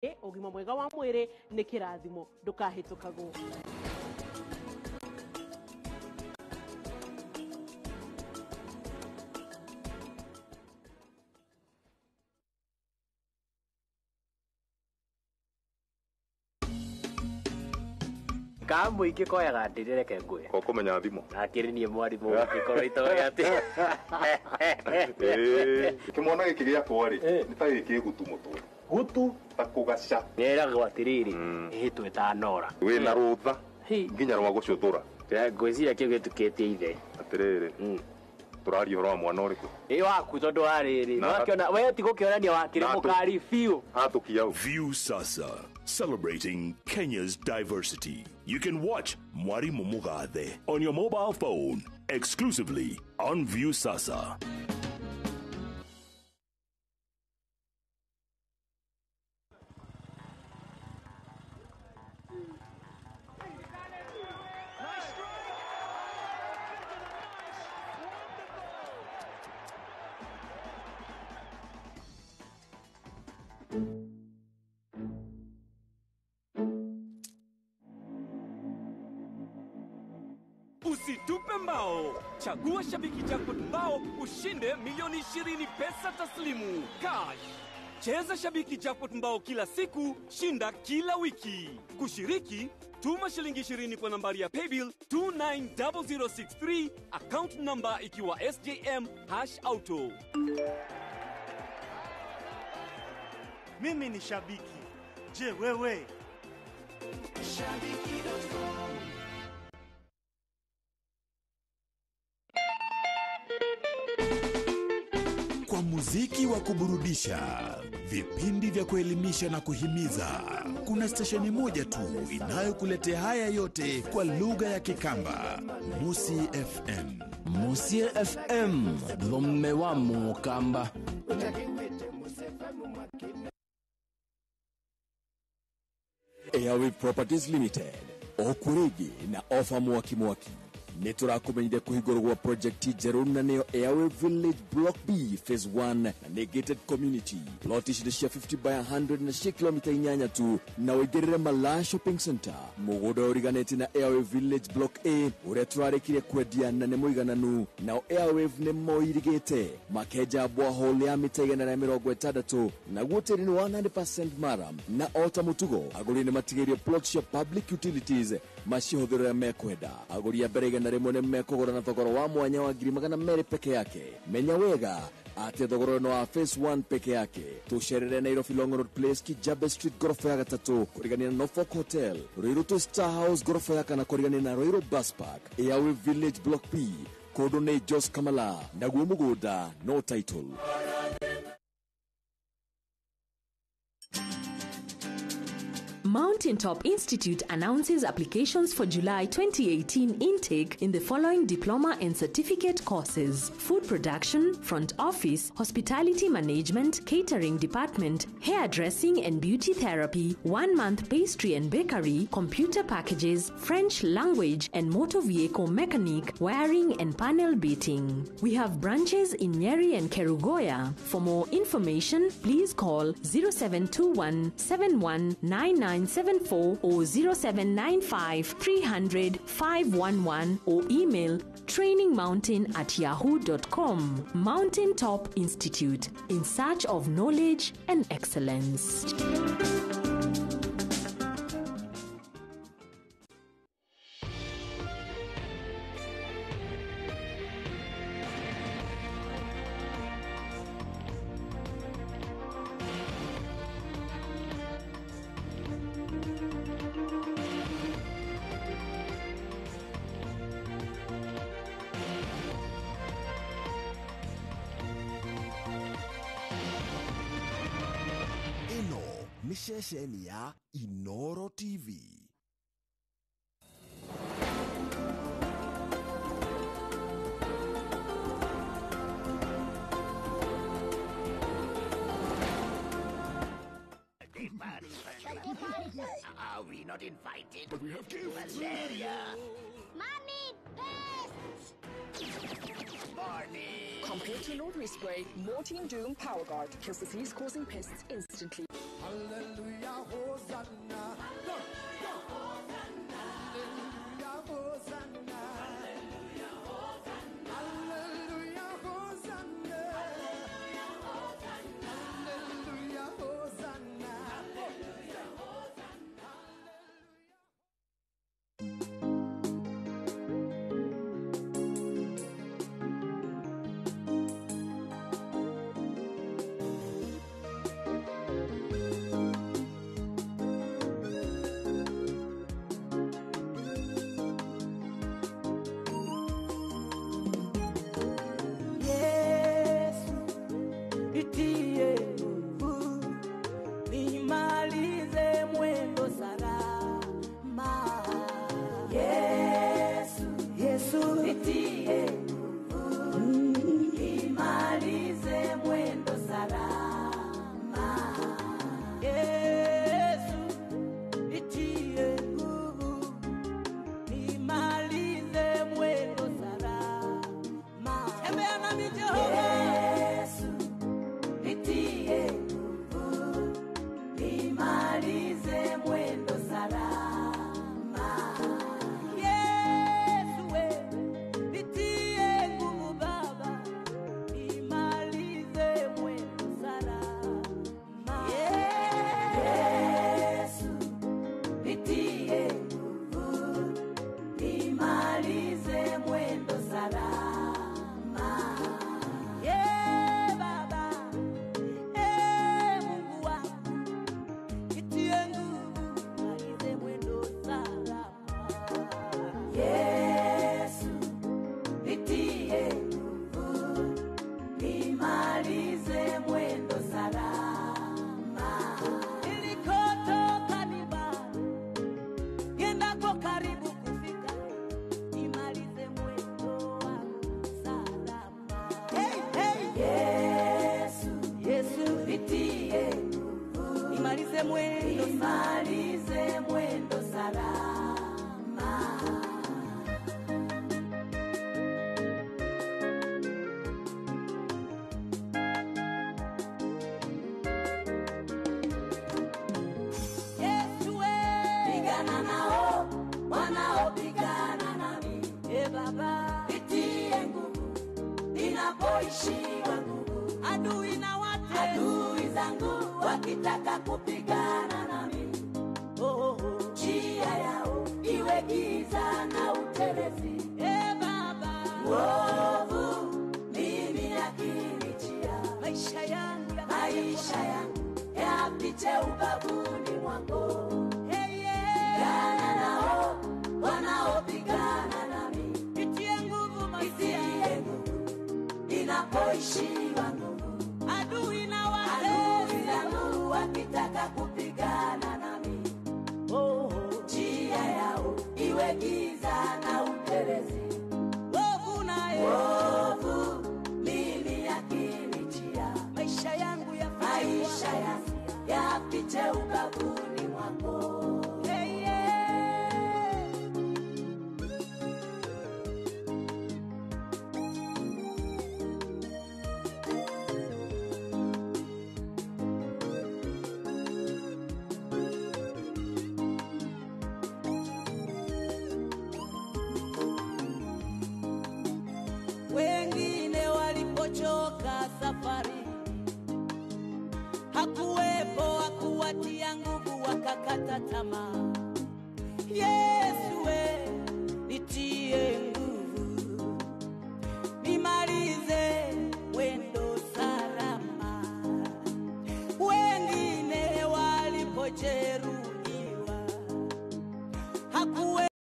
Ũgima mwega wa mwĩrĩ nĩ kĩrathimo, ndũkahĩtũkagwo. Ka mũingĩ koyaga ndĩrĩ reke ngwĩre. Ũkũmenya thimũ. Akĩrĩ niĩ mwarimũ ũngĩkorwo itoĩ atĩ. Kĩmwana gĩkĩ gĩakwa rĩ, nĩ ta gĩkĩ gutu mũtwe. Gutu? Ta kũgaca. Nĩeragwo atĩrĩrĩ, ĩhĩtwo ĩtanora. Wĩna rũtha nginya rwa gũcũthũra. Ngwĩciria kĩu gĩtukĩtie ithe. Atĩrĩrĩ, tũraria ũhoro wa mwana ũrĩkũ? Ĩ waku tondũ warĩrĩ. Nĩwakĩona we ti gũkĩonania wakĩrĩ mũkari biũ. Atũkia u. View Sasa, celebrating Kenya's diversity. You can watch Mwarimu Mugathe on your mobile phone exclusively on View Sasa. Usitupe mbao. Chagua Shabiki Jackpot mbao ushinde milioni 20 pesa taslimu cash. Cheza Shabiki Jackpot mbao kila siku, shinda kila wiki. Kushiriki, tuma shilingi 20 kwa nambari ya paybill 290063, account number ikiwa SJM #auto. Mimi ni shabiki. Je, wewe? Shabiki.com. Kwa muziki wa kuburudisha, vipindi vya kuelimisha na kuhimiza, kuna stesheni moja tu inayokuletea haya yote kwa lugha ya Kikamba, Musi FM. Musi FM, dhumme wa Mukamba. Airwave Properties Limited, Okurigi na ofa mwaki mwaki. Nĩ tũrakũmenyithia kũhingũrwo gwa project njerũ na nĩyo Airwave Village Block B Phase 1 na nĩ gated community. Plot ici nĩ cia 50 by 100 na cia kilomita 8 tu na ũingĩrĩre Malaa Shopping Center. Mũgũnda ũriganĩtie na Airwave Village Block A ũrĩa tũrarĩkirie kwendia na nĩ mũigananu. Nao Airwave nĩ moirigĩte makenja borehole ya mita 160 naguo tĩri nĩ 100% maram na ota mũtugo agũri nĩ matigĩirio plot cia public utilities macihũthĩre ũrĩa mekwenda. Agũri a mbere 100 nĩ mekũgũra na thogora wa mwanya wa 200,000 peke yake. Menya wega atĩ thogora no wa phase 1 peke yake. Tũcerere Nairobi Long Road Place, Kijabe Street gorofa ya 3 kũrigania na Norfolk Hotel, Ruiru to Star House gorofa ya 4 kũrigania na Ruiru Bus Park, Airwave Village Block B. Kũndũ nĩ Jos Kamala naguo mũgũnda no title. Mountaintop Institute announces applications for July 2018 intake in the following diploma and certificate courses: food production, front office, hospitality management, catering department, hairdressing and beauty therapy, 1-month pastry and bakery, computer packages, French language and motor vehicle mechanic, wiring and panel beating. We have branches in Nyeri and Kerugoya. For more information, please call 0721 7199 74 or 0795 300 511 or email trainingmountain@yahoo.com. Mountaintop Institute, in search of knowledge and excellence. Ceceni ya Inoro TV. Are we not invited? But we have gifts. Malaria. Mommy, pests! Morning. Compared to an ordinary spray, Mortein Doom Power Guard kills disease-causing pests instantly. Hallelujah. Nimalize mwendo, nimalize mwendo salama. Yesu we, pigana nao wanaopigana nami. E Baba, nitie nguvu ninapoishiwa nguvu. Adui na wate, adui zangu wakitaka kupigana nami, oh, oh, oh. Njia yao iwe giza na utelezi. E Baba, mwovu mimi akinichia, maisha yangu yapiche ubavuni mwangu. Hey, yeah. Pigana nao wanaopigana nami, itie nguvu Masia, itie nguvu ninapoishiwa nguvu. Adui na adui zangu wakitaka kupigana nami, oh, oh. Njia yao iwe giza na utelezi. Wovu naye, wovu mimi akinichia, maisha yangu yafiche ubavuni mwako. Hey, yeah. Wengine walipochoka safari